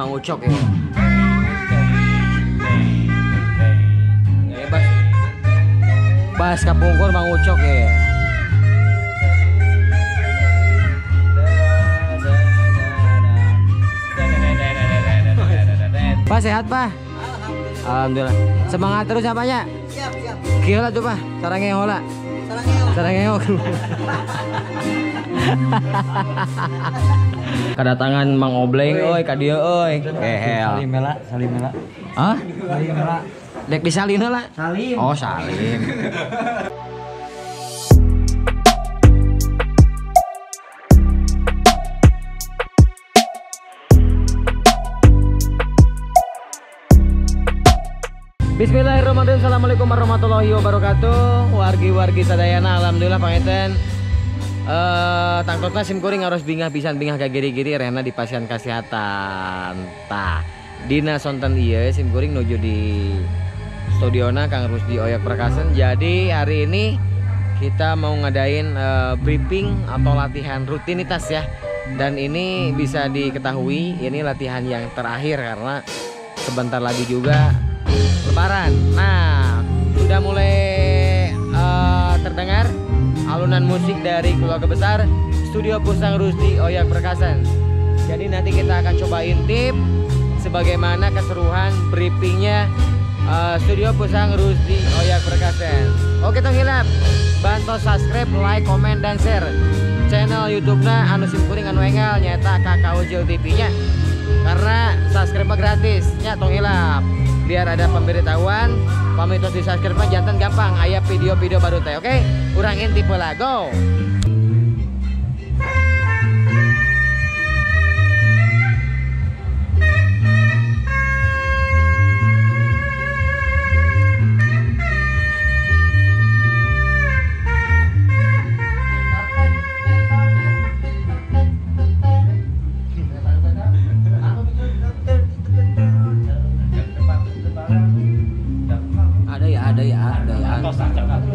Mang Ucok ya. Ya bas. Bas kapungkur Mang Ucok ya. Pak sehat Pak? Alhamdulillah. Semangat terus ya Pak ya? Siap, siap. Kieu lah tuh Pak, sarangeo lah. Sarangeo. Kedatangan Mang Obleng euy ka dieu euy. Kehel. Salim heula, salim heula. Hah? Salim heula. Dek disalin heula. Salim. Oh, salim. Bismillahirrahmanirrahim. Assalamualaikum warahmatullahi wabarakatuh. Wargi-wargi sadayana, alhamdulillah panginten. Tangtosna sim kuring harus bingah pisan bingah ka giri-giri rehna di pasien kesehatan. Tah, dina sonten ieu sim kuring nuju di studiona Kang Rusdi Oyak Perkasen. Jadi hari ini kita mau ngadain briefing atau latihan rutinitas ya. Dan ini bisa diketahui ini latihan yang terakhir karena sebentar lagi juga Lebaran. Nah, sudah mulai terdengar alunan musik dari keluarga besar Studio Pusang Rusdi Oyak Perkasen. Jadi nanti kita akan coba intip sebagaimana keseruan briefingnya Studio Pusang Rusdi Oyak Perkasen. Oke tong hilap, bantu subscribe, like, komen, dan share channel YouTube-na anu simkuring anu enggal nyata Kakak Ucil TV-nya. Karena subscribe gratis nya tong hilap. Biar ada pemberitahuan, pamit terus di subscribe mah jantan gampang, aya video-video baru teh, oke? Urang intip heula, go. Ada ya.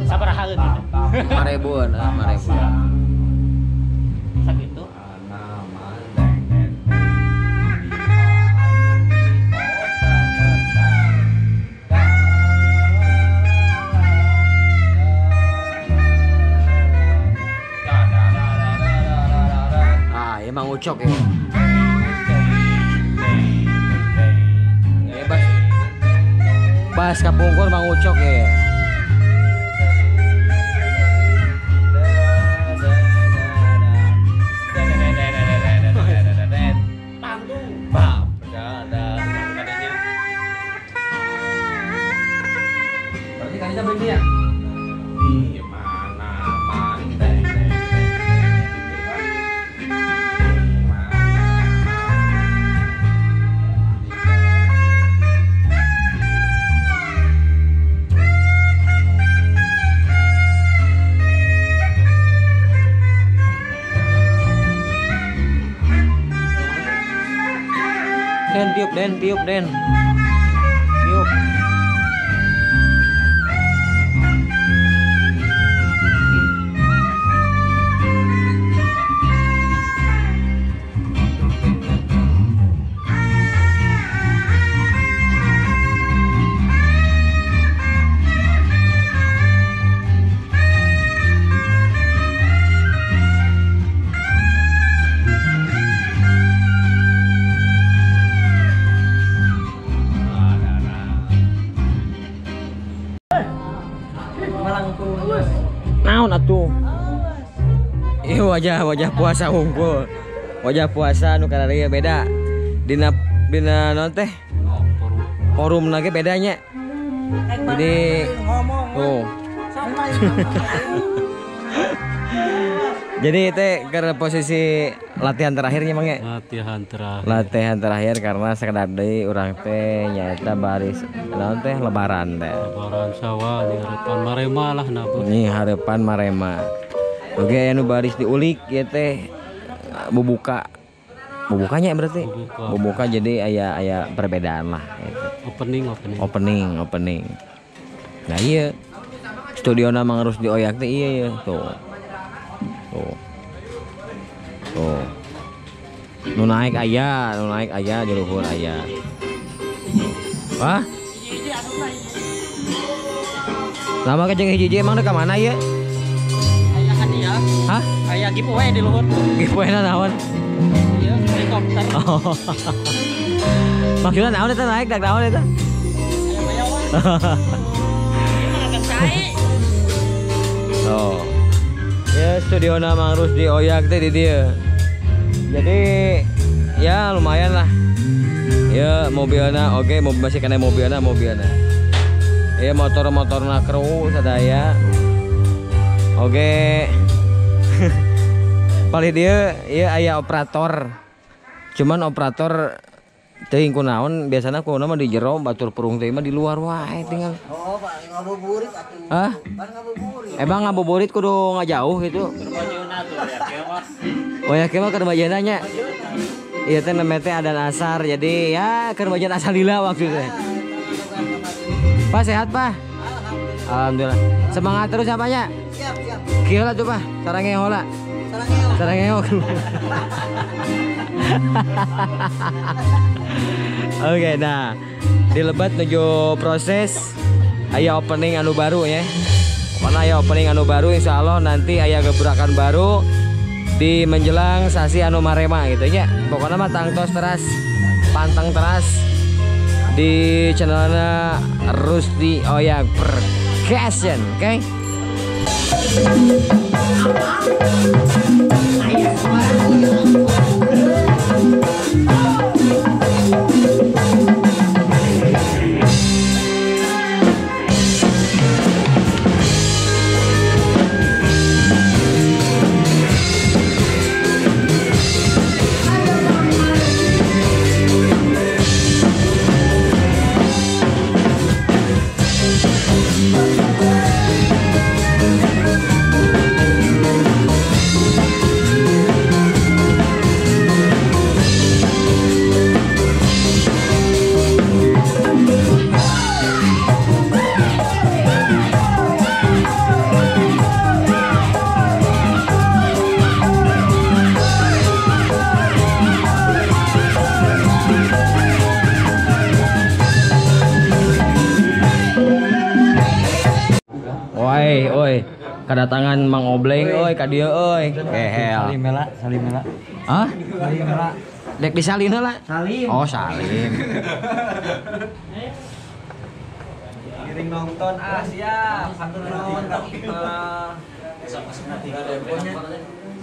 Sabarahaeun gitu. 5.000-an, 5.000. Sakitu. Ah, ya Mang Ucok ya. Bas kapungkur Mang Ucok ya. Berarti kalian beli ya? Di mana mandeng. Den tiup, den tiup, den. Tiup. Naon atuh? Ih, wajah puasa unggul. Wajah puasa nu kararieu beda. Dina dina naon teh? Forum lagi bedanya. Jadi tuh. Jadi teh karena posisi latihan terakhirnya Mang ya? Latihan terakhir. Latihan terakhir karena sekedar deui urang teh nyaeta baris naon teh lebaran teh. Lebaran sawah di harapan marema lah nah. Nih harapan marema. Oke anu baris diulik ieu teh bubuka. Bubukanya berarti. Bubuka jadi aya perbedaan lah gitu. Opening. Nah iya. Studio Mang Rusdi Oyak teh iya ya tuh. Tuh. Tuh. Nu naik aya di luhur aya. Wah? Lama ke jeung hiji-hiji emang ka mana ieu? Aya hadiah. Hah? Aya giveaway di luhur. Giveaway na naon? Ieu helikopter. Oh. Maksudna naon eta naik dak naon eta? Aya bayawan. Ieu mah cai. Oh. Ya studio Mang Rusdi Oyak teh di dieu. Jadi ya lumayan lah. Ya mobilna oke, masih kena mobilna. Ya motor-motorna kru sadaya. Oke. Paling dia ya aya operator. Cuman operator teuing kunaon biasana kunaon mah di jero batur perung teh mah di luar wae tinggal. Oh, Pak ngabuburit atuh. Hah? Pan ngabuburit. Emang ngabuburit kudu ngajauh gitu. Oh ya kieu mah keur bajana nya. Ieu teh namanya teh adan asar jadi ya keur bajana asar lila waktu teh. Pak sehat Pak? Alhamdulillah. Semangat terus apanya? Siap, siap. Kieu lah tuh Pak, sarangeo lah. Sarangeo. Oke, nah dilebat menuju proses aya opening anu baru ya. Mana aya opening anu baru insyaallah nanti aya gebrakan baru di menjelang sasi anu marema gitu ya. Pokoknya mah tangtos teras, pantang teras di channelnya Rusdi Oyak Percussion, oke? Okay? Oi, kedatangan Mang Obleng, oi, ka dieu euy. Kehel. Salim heula, salim heula. Hah? Salim heula. Dek disalin heula. Salim. Oh, salim. Giring nonton ah siap, hatur nuhun ka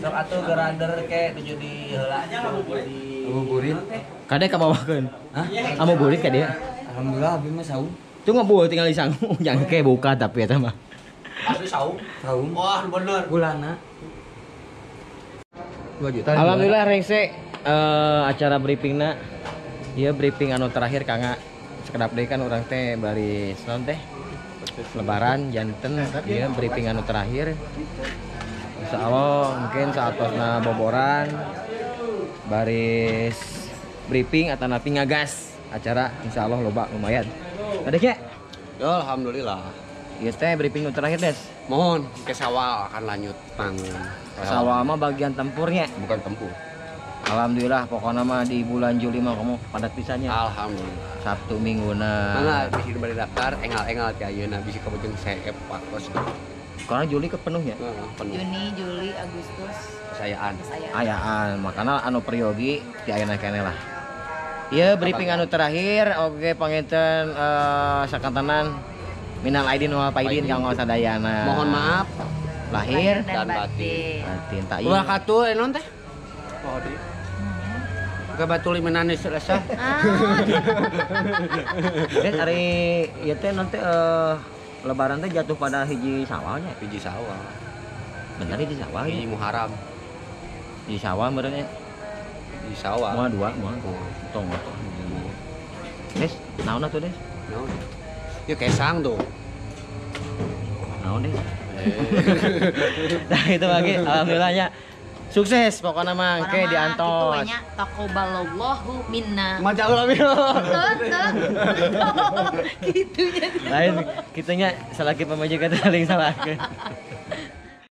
sok atuh gerander ke tuju di heula. Ngabuburit. Kade ka bawakeun. Hah? Ngabuburit ka dieu. Alhamdulillah abdi mah saum. Tuh ngabuburit tinggal di sangu, jangke buka tapi eta mah. Asli saum. Saum. Wah, bener. Bulana. 2 juta. Alhamdulillah rengse acara briefingna. Ieu briefing anu terakhir kangga sekedap deui kan urang teh baris naon teh? Lebaran janten ieu briefing anu terakhir. Insyaallah mungkin saatosna boboran baris briefing atau napi ngagas acara insyaallah loba lumayan. Adeknya? Alhamdulillah. Ieu teh briefing nu terakhir des. Mohon ke sawal akan lanjut panggung. Sawal mah bagian tempurnya. Bukan tempur. Alhamdulillah pokoknya mah di bulan Juli mah kamu padat pisannya. Alhamdulillah. Sabtu Mingguna. Mana bisi bari daftar engal-engal ti ayeuna bisi kabujeng seep waktos. Karena Juli kepenuhnya. Heeh, penuh. Juni, Juli, Agustus. Sayaan. Ayaan, makana anu peryogi ti ayeuna keneh lah. Ieu briefing anu terakhir oke panginten sakantenan minal aidin wal faidin kanggo sadayana. Mohon maaf lahir dan batin. Batin tak ieu. Ulah katul enon teh. Oh, di. Ke batul menanis rasa. Des ari ieu teh nanti lebaran teh jatuh pada hiji sawalnya. Hiji sawal. Bener hiji sawal. Hiji Muharram. Hiji sawal meureun nya. Hiji sawal. Moal dua, moal. Tong. Des, naon atuh Des? Naon? Ya kesang tuh. Naon deh. Nah itu lagi alhamdulillahnya sukses pokoknya mah ke diantos. Itu taqabbalallahu minna. Maca ulah mil. Gitunya. Lain kitunya salaki pamajikan saling salahkeun.